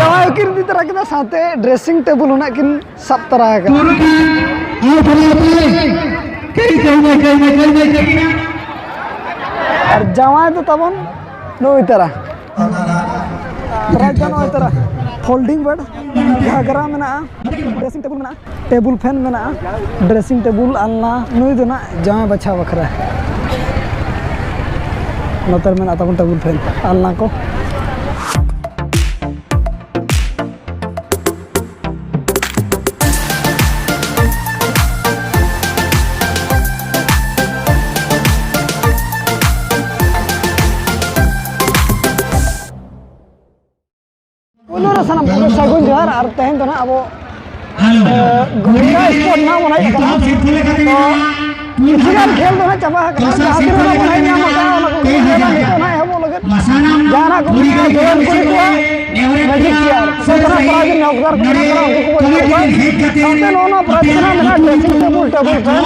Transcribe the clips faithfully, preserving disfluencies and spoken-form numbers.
ᱡᱟᱶᱟᱭ ᱦᱚᱸᱠᱤᱱ ᱤᱫᱤ ᱛᱚᱨᱟ ᱠᱮᱫᱟ, ᱥᱟᱶᱛᱮ dressing table ᱦᱚᱸ ᱱᱟᱜ ᱠᱤᱱ ᱥᱟᱵ ᱛᱚᱨᱟ ᱟᱠᱟᱫᱟ᱾ ᱟᱭ ᱛᱟᱞᱮ, ᱟᱭ ᱛᱟᱞᱮ᱾ ᱠᱟᱹᱭ, ᱠᱟᱹᱭ ᱢᱮ, ᱠᱟᱹᱭ ᱢᱮ, ᱠᱟᱹᱭ ᱢᱮ, ᱠᱟᱹᱭ ᱢᱮ᱾ ᱟᱨ ᱡᱟᱶᱟᱭ ᱫᱚ ᱛᱟᱵᱚᱱ ᱱᱩᱭ ᱛᱟᱨᱟ᱾ ᱯᱨᱟᱭᱤᱡᱽ ᱫᱚ ᱱᱚᱜᱼᱚᱭ ᱛᱟᱨᱟ᱾ Folding bed, ᱜᱷᱟᱜᱽᱨᱟ ᱢᱮᱱᱟᱜᱼᱟ, dressing table ᱢᱮᱱᱟᱜᱼᱟ, table fan ᱢᱮᱱᱟᱜᱼᱟ, dressing table, ᱟᱞᱱᱟ᱾ ᱱᱩᱭ ᱫᱚ ᱱᱟᱜ ᱡᱟᱶᱟᱭ ᱵᱟᱪᱷᱟᱣ ᱵᱟᱠᱷᱨᱟ᱾ ᱱᱚᱛᱮ ᱨᱮ ᱢᱮᱱᱟᱜ ᱛᱟᱵᱚᱱ table fan, ᱟᱞᱱᱟ ᱠᱚ᱾ ᱯᱳᱭᱞᱳ ᱨᱮ ᱥᱟᱱᱟᱢ ᱠᱚᱜᱮ ᱥᱟᱹᱜᱩᱱ ᱡᱚᱦᱟᱨ᱾ ᱟᱨ ᱛᱮᱦᱮᱧ ᱫᱚ ᱱᱟᱜ ᱟᱵᱚ, ᱮ, ᱜᱚᱵᱷᱤᱨᱟ sport ᱱᱟᱜ ᱵᱚᱱ ᱦᱮᱡ ᱟᱠᱟᱱᱟ᱾ ᱛᱚ, ᱠᱤᱪᱷᱩ ᱜᱟᱱ ᱠᱷᱮᱞ ᱫᱚ ᱱᱟᱜ ᱪᱟᱵᱟ ᱟᱠᱟᱱᱟ, ᱡᱟᱦᱟᱸ ᱛᱤᱱᱟᱹᱜ ᱵᱚᱱ ᱦᱮᱡ ᱧᱟᱢ ᱟᱠᱟᱫᱼᱟ, ᱚᱱᱟ ᱠᱚᱜᱮ ᱧᱮᱞᱟ ᱱᱤᱛᱚᱜ ᱱᱟᱜ ᱮᱦᱚᱵᱚᱜ ᱞᱟᱹᱜᱤᱫ᱾ ᱡᱟᱦᱟᱱᱟᱜ ᱠᱚ ᱢᱮᱱᱟᱜᱼᱟ, ᱡᱩᱣᱟᱹᱱ ᱠᱩᱲᱤ ᱠᱚᱣᱟᱜ magic chair, ᱥᱮ ᱡᱟᱦᱟᱸ ᱯᱨᱟᱭᱤᱡᱽ ᱨᱮᱱ ᱦᱚᱠᱫᱟᱨ ᱠᱚ ᱢᱮᱱᱟᱜ ᱠᱚᱣᱟ, ᱩᱱᱠᱩ ᱠᱚᱵᱚᱱ ᱧᱮᱞ ᱠᱚᱣᱟ᱾ ᱥᱟᱶᱛᱮ ᱱᱚᱜᱼᱚ ᱱᱚᱣᱟ ᱯᱨᱟᱭᱤᱡᱽ ᱨᱮᱱᱟᱜ ᱢᱮᱱᱟᱜᱼᱟ dressing table, table fan,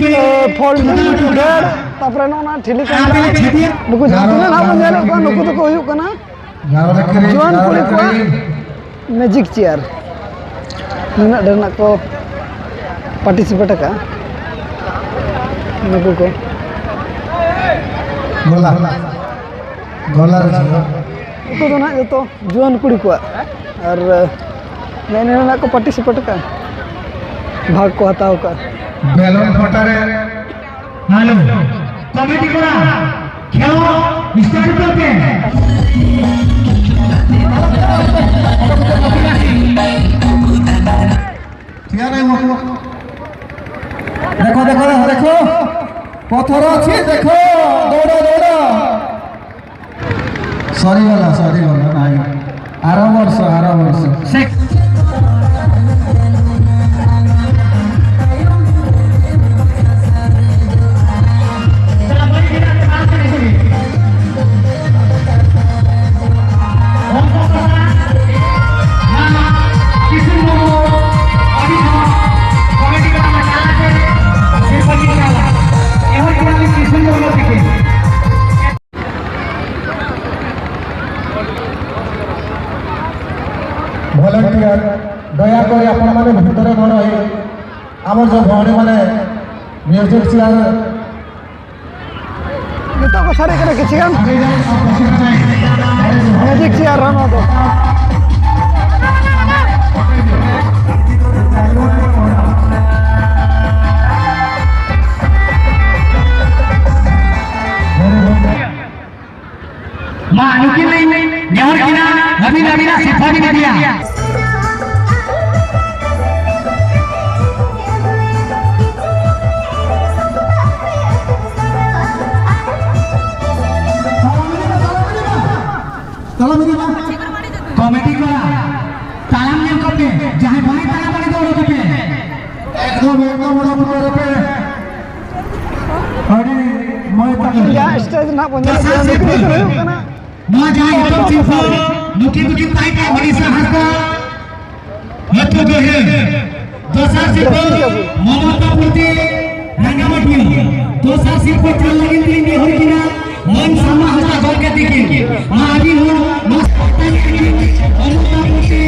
ᱮ, folding bed, ᱛᱟᱨᱯᱚᱨᱮ ᱱᱚᱜᱼᱚ ᱱᱚᱣᱟ ᱴᱷᱤᱞᱤ ᱠᱟᱱ ᱜᱮᱭᱟ᱾ ᱱᱩᱠᱩ ᱡᱟᱦᱟᱸ ᱛᱤᱱᱟᱹᱜ ᱱᱟᱜ ᱵᱚᱱ ᱧᱮᱞᱮᱫ ᱠᱚᱣᱟ, ᱱᱩᱠᱩ ᱫᱚᱠᱚ ᱦᱩᱭᱩᱜ ᱠᱟᱱᱟ ᱡᱩᱣᱟᱹᱱ ᱠᱩᱲᱤ ᱠᱚᱣᱟᱜ magic chair᱾ ᱱᱩᱱᱟᱹᱜ ᱰᱷᱮᱨ ᱱᱟᱜ ᱠᱚ participate ᱟᱠᱟᱫᱼᱟ ᱱᱩᱠᱩ ᱠᱚ᱾ ᱜᱚᱞᱟ, ᱜᱚᱞᱟ ᱨᱮ ᱡᱷᱟᱹᱞ᱾ ᱱᱩᱠᱩ ᱫᱚ ᱱᱟᱜ ᱡᱚᱛᱚ ᱡᱩᱣᱟᱹᱱ ᱠᱩᱲᱤ ᱠᱚᱣᱟᱜ, ᱟᱨ ᱱᱮᱜᱼᱮ ᱱᱤᱭᱟᱹ ᱱᱟᱜ ᱠᱚ participate ᱟᱠᱟᱫᱼᱟ, ᱵᱷᱟᱜᱽ ᱠᱚ ᱦᱟᱛᱟᱣ ᱟᱠᱟᱫᱼᱟ᱾ ᱵᱮᱞᱚᱱ ᱯᱷᱚᱴᱟ ᱨᱮ ᱦᱮᱞᱳ, ᱠᱚᱢᱤᱴᱤ ᱠᱚᱲᱟ, ᱠᱷᱮᱞᱳᱰ start ᱩᱛᱟᱹᱨ ᱯᱮ᱾ ᱴᱷᱤᱠ ᱟᱪᱷᱮ, ᱫᱮᱠᱷᱳ, ᱫᱮᱠᱷᱳ, ᱫᱮᱠᱷᱳ, ᱯᱚᱛᱷᱚᱨ ᱚᱪᱷᱤ, ᱫᱮᱠᱷᱳ, ᱫᱳᱲᱳ, ᱫᱳᱲᱳ᱾ Sorry ᱵᱟᱞᱟ, sorry ᱵᱟᱞᱟ, ᱱᱟᱭ᱾ ᱟᱨᱚ ᱵᱚᱨᱥᱚ, ᱟᱨᱚ ᱵᱚᱨᱥᱚ᱾ ᱥᱮᱠ᱾ ଭଲେଣ୍ଟିୟର, ଦୟାକରି ଆପଣମାନେ ଭିତରେ ନ ରହି ଆମର ଯେଉଁ ଭଉଣୀମାନେ ମ୍ୟୁଜିକ୍ ଚେୟାର। ନିତକ ସାରି ଏକରେ କିଛି ଗାନ। ମ୍ୟୁଜିକ୍ ଚେୟାର ରନ ହବ। ᱢᱟ, ᱱᱩᱠᱤᱱ ᱞᱤᱧ ᱱᱮᱦᱚᱨ ᱠᱤᱱᱟ, ᱟᱹᱵᱤᱱ ᱟᱹᱵᱤᱱᱟᱜ ᱥᱤᱨᱯᱷᱟᱹ ᱵᱤᱱ ᱤᱫᱤᱭᱟ᱾ ᱛᱟᱲᱟᱢ ᱤᱫᱤ ᱢᱟ᱾ ᱠᱚᱢᱤᱴᱤ ᱠᱚᱲᱟ, ᱛᱟᱲᱟᱢ ᱧᱮᱞ ᱠᱚᱯᱮ, ᱡᱟᱦᱟᱸᱭ ᱵᱟᱭ ᱛᱟᱲᱟᱢ ᱩᱱᱤ ᱫᱚ ᱚᱰᱚᱠ ᱠᱚᱯᱮ᱾ ᱮᱠᱫᱚᱢ, ᱮᱠᱫᱚᱢ, ᱚᱰᱚᱠ ᱩᱛᱟᱹᱨᱚᱜ ᱯᱮ᱾ ᱟᱹᱰᱤ ᱢᱚᱡᱽ ᱛᱟᱠᱚ᱾ ᱡᱟᱦᱟᱸ ᱥᱴᱮᱡᱽ ᱨᱮᱱᱟᱜ ᱵᱚᱱ ᱧᱮᱞ ᱠᱮᱫᱟ, ᱱᱩᱠᱤᱱ ᱫᱚ ᱦᱩᱭᱩᱜ ᱠᱟᱱᱟ᱾ ᱱᱚᱣᱟ ᱡᱟᱦᱟᱸ ᱧᱩᱛᱩᱢ ᱥᱤᱨᱯᱷᱟᱹ, ᱱᱩᱠᱤᱱ ᱫᱚᱠᱤᱱ ᱛᱟᱦᱮᱸ ᱠᱟᱱᱟ ᱢᱚᱱᱤᱥᱟ ᱦᱟᱸᱥᱫᱟ, ᱟᱹᱛᱩ ᱜᱟᱹᱦᱤᱨ᱾ ᱫᱚᱥᱟᱨ ᱥᱤᱨᱯᱷᱟᱹ, ᱢᱚᱢᱚᱛᱟ ᱯᱨᱚᱛᱤ ᱨᱟᱸᱜᱟᱢᱟᱴᱤ᱾ ᱫᱚᱥᱟᱨ ᱥᱤᱨᱯᱷᱟᱹ ᱪᱟᱞ ᱞᱟᱹᱜᱤᱫ ᱛᱮᱞᱤᱧ ᱱᱮᱦᱚᱨ ᱠᱤᱱᱟ, ᱢᱟᱹᱱ ᱥᱟᱢᱟ ᱦᱟᱸᱥᱫᱟ ᱜᱚᱢᱠᱮ ᱛᱤᱠᱤᱱ᱾ ᱢᱟ ᱟᱹᱵᱤᱱ ᱦᱚᱸ ᱱᱚᱣᱟ ᱥᱟᱯᱛᱟ ᱨᱮ ᱢᱚᱢᱚᱛᱟ ᱯᱨᱚᱛᱤ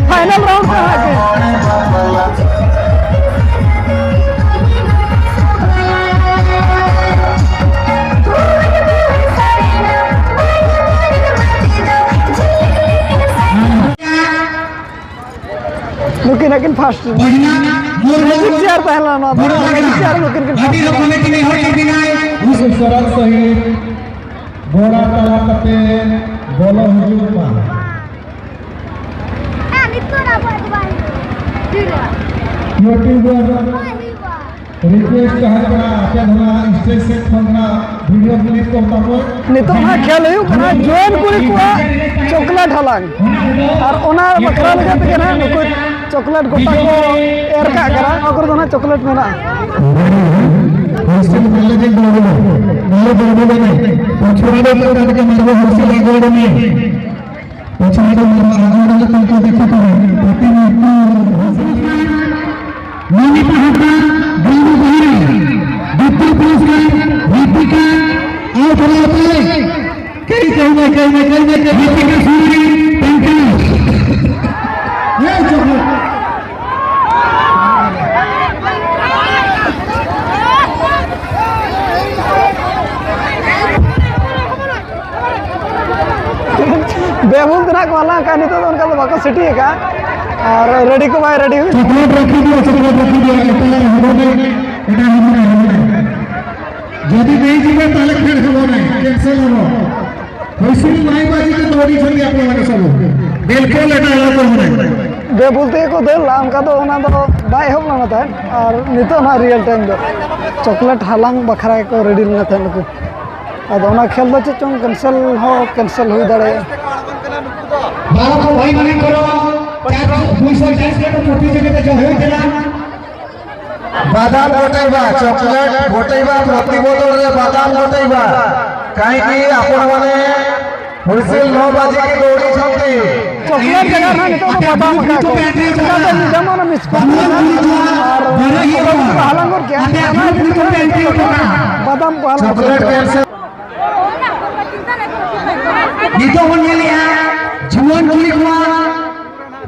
final round ᱠᱟᱱᱟ ᱦᱟᱸᱜ ᱪᱮ? ᱱᱩᱠᱤᱱ ᱦᱟᱸᱜ ᱠᱤᱱ first ᱮᱱᱟ᱾ ᱵᱚᱭᱦᱟ, ᱢᱩᱨᱢᱩ, ᱢᱮᱡᱤᱠ ᱪᱮᱭᱟᱨ ᱛᱟᱦᱮᱸ ᱞᱮᱱᱟ ᱱᱚᱣᱟ ᱫᱚ᱾ ᱢᱩᱨᱢᱩ ᱢᱮᱡᱤᱠ ᱪᱮᱭᱟᱨ ᱱᱩᱠᱤᱱ ᱠᱤᱱ ᱟᱹᱰᱤ first ᱮᱱᱟ᱾ ᱨᱚᱠᱚᱢ ᱢᱤᱫᱴᱤᱱ ᱮ ᱦᱚᱲ ᱠᱟᱱ ᱵᱮᱱᱟᱭ᱾ ᱩᱥᱟᱹᱨᱟ ᱥᱟᱹᱦᱤᱡ ᱜᱚᱲᱟ ᱛᱟᱞᱟ ᱠᱟᱛᱮ ᱵᱚᱞᱚ ᱦᱤᱡᱩᱜ ᱢᱟ᱾ ᱦᱮᱸ, ᱱᱤᱛᱚᱜ ᱟᱵᱚᱣᱟᱜ ᱫᱚ ᱵᱟᱭ ᱦᱩᱭᱩᱜᱼᱟ᱾ YouTuber ᱵᱟᱭ ᱦᱩᱭᱩᱜᱼᱟ᱾ Request ᱛᱟᱦᱮᱸ ᱠᱟᱱᱟ, ᱟᱯᱮ ᱫᱚ ᱱᱟᱦᱟᱜ stage ᱥᱮᱫ ᱠᱷᱚᱱ ᱱᱟᱦᱟᱜ video clip ᱠᱚ ᱛᱟᱯᱚᱨ᱾ ᱱᱤᱛᱚᱜ ᱱᱟᱦᱟᱜ ᱠᱷᱮᱞ ᱦᱩᱭᱩᱜ ᱠᱟᱱᱟ ᱡᱩᱣᱟᱹᱱ ᱠᱩᱲᱤ ᱠᱚᱣᱟᱜ chocolate ᱦᱟᱞᱟᱝ, ᱟᱨ ᱚᱱᱟ ᱵᱟᱠᱷᱨᱟ ᱞᱟᱹᱜᱤᱫ ᱛᱮᱜᱮ ᱱᱟᱦᱟᱜ ᱱᱩᱠᱩ chocolate ᱜᱚᱴᱟ ᱠᱚ ᱮᱨ ᱠᱟᱜ ᱠᱟᱱᱟ᱾ ᱱᱚᱣᱟ ᱠᱚᱨᱮ ᱫᱚ ᱱᱟᱦᱟᱜ chocolate ᱢᱮᱱᱟᱜᱼᱟ᱾ ᱢᱚᱱᱤᱯᱩᱨ ᱦᱟᱸᱥᱫᱟ, ᱜᱟᱝᱜᱩ ᱵᱟᱦᱤᱨᱤ, ᱫᱤᱛᱤᱭᱚ ᱯᱩᱨᱚᱥᱠᱟᱨ, ᱨᱤᱛᱤᱠᱟ, ᱟᱣ ᱛᱷᱚᱲᱟ ᱦᱟᱛᱟᱣ ᱞᱮ᱾ ᱠᱟᱹᱭ, ᱠᱟᱹᱭ ᱢᱮ, ᱠᱟᱹᱭ ᱢᱮ, ᱠᱟᱹᱭ ᱢᱮ, ᱠᱟᱹᱭ ᱢᱮ᱾ ᱨᱤᱛᱤᱠᱟ ᱥᱩᱨᱤ, ᱯᱮᱱᱠᱟᱥ᱾ ᱦᱮᱸ, ᱪᱚᱠᱞᱮᱴ᱾ ᱵᱮᱵᱷᱩᱞ ᱛᱮ ᱱᱟᱜ ᱠᱚ ᱦᱟᱞᱟᱝ ᱟᱠᱟᱫ, ᱱᱤᱛᱚᱜ ᱫᱚ ᱚᱱᱠᱟ ᱫᱚ ᱵᱟᱠᱚ ᱥᱤᱴᱤ ᱟᱠᱟᱫ᱾ ᱟᱨ ᱨᱮᱰᱤ ᱠᱚ ᱵᱟᱭ ᱨᱮᱰᱤ ᱦᱩᱭ᱾ ᱪᱚᱠᱞᱮᱴ ᱨᱟᱹᱠᱷᱤ ᱫᱚ, ᱪᱚᱠᱞᱮᱴ ᱨᱟᱹᱠᱷᱤ ᱫᱚ, ᱮᱴᱟᱜ ᱦᱚᱲ ᱨᱮ, ᱮᱴᱟᱜ ᱦᱚᱲ ᱨᱮ, ᱦᱚᱲ ᱨᱮ᱾ ᱡᱩᱫᱤ ᱵᱟᱭ ᱡᱤᱵᱟ, ᱛᱟᱦᱞᱮ ᱠᱷᱟᱱ ᱦᱚᱲ ᱨᱮ, cancel ᱦᱚᱲ᱾ ᱦᱩᱭᱥᱤᱞ ᱱᱟᱭ ᱵᱟᱡᱮ ᱛᱮ ᱫᱚ ᱟᱹᱰᱤ ᱡᱷᱟᱹᱞ ᱜᱮᱭᱟ ᱟᱯᱮ ᱚᱱᱟ ᱥᱚᱵ᱾ ᱵᱤᱞᱠᱩᱞ ᱮᱴᱟᱜ ᱦᱚᱲ ᱨᱮ᱾ ᱵᱮᱵᱷᱩᱞ ᱛᱮᱜᱮ ᱠᱚ ᱫᱟᱹᱲ ᱞᱟᱜᱼᱟ, ᱚᱱᱠᱟ ᱫᱚ ᱚᱱᱟ ᱫᱚ ᱵᱟᱭ ᱮᱦᱚᱵ ᱞᱮᱱᱟ ᱛᱟᱦᱮᱸᱫ᱾ ᱟᱨ ᱱᱤᱛᱚᱜ ᱱᱟᱜ real time ᱫᱚ ᱪᱚᱠᱞᱮᱴ ᱦᱟᱞᱟᱝ ᱵᱟᱠᱷᱨᱟ ᱜᱮᱠᱚ ᱨᱮᱰᱤ ᱞᱮᱱᱟ ᱛᱟᱦᱮᱸᱫ ᱱᱩᱠᱩ᱾ ᱟᱫᱚ ᱚᱱᱟ ᱠᱷᱮᱞ ᱫᱚ ᱪᱮᱫ ᱪᱚᱝ cancel ᱦᱚᱸ cancel ᱦᱩᱭ ᱫᱟᱲᱮᱭᱟᱜᱼᱟ᱾ ᱵᱟᱨᱚ ᱠᱚ ᱵᱷᱟᱭ ᱢᱟᱱᱮ ᱠᱚᱨᱚ, ᱪᱟᱨ ᱫᱩᱭᱥᱚ ᱪᱟᱨ ᱠᱤᱞᱳ ᱯᱨᱚᱛᱤᱡᱳᱜᱤᱛᱟ ᱪᱚ ᱦᱩᱭ ᱠᱟᱱᱟ᱾ ᱵᱟᱫᱟᱢ ᱜᱚᱴᱟᱭ ᱵᱟ, ᱪᱚᱠᱞᱮᱴ ᱜᱚᱴᱟᱭ ᱵᱟ, ᱯᱨᱚᱛᱤ ᱵᱚᱫᱚᱞ ᱨᱮ ᱵᱟᱫᱟᱢ ᱜᱚᱴᱟᱭ ᱵᱟ᱾ ᱠᱟᱹᱦᱤᱸᱠᱤ ᱟᱯᱚᱱ ᱢᱟᱱᱮ ᱦᱩᱭᱥᱤᱞ ᱱᱚ ᱵᱟᱡᱮ ᱠᱤ ᱫᱚᱣᱲᱤ ᱪᱷᱚᱠᱴᱤ᱾ ᱪᱚᱠᱞᱮᱴ ᱡᱟᱭᱜᱟ ᱨᱮ ᱱᱤᱛᱚᱜ ᱫᱚ ᱵᱟᱫᱟᱢ ᱟᱠᱟᱫ ᱠᱚ᱾ ᱪᱮᱫᱟᱜ ᱥᱮ ᱧᱤᱫᱟᱹ ᱢᱟ ᱚᱱᱟ ᱢᱤᱥᱠᱚᱞ ᱢᱮᱱᱟᱜᱼᱟ᱾ ᱟᱨ ᱚᱠᱟ ᱠᱚ ᱦᱟᱞᱟᱝ ᱜᱚᱫ ᱠᱮᱜᱼᱟ, ᱚᱱᱟ ᱤᱫᱤ ᱠᱟᱛᱮ ᱱᱤᱛᱚᱜ ᱫᱚ ᱵᱟᱫᱟᱢ ᱠᱚ ᱦᱟᱞᱟᱝ ᱜᱚᱫ ᱠᱮᱜᱼᱟ᱾ ᱱᱤᱛᱚᱜ ᱵᱚᱱ ᱧᱮᱞᱮᱜᱼᱟ ᱡᱩᱣᱟᱹᱱ ᱠᱩᱲᱤ ᱠᱚᱣᱟᱜ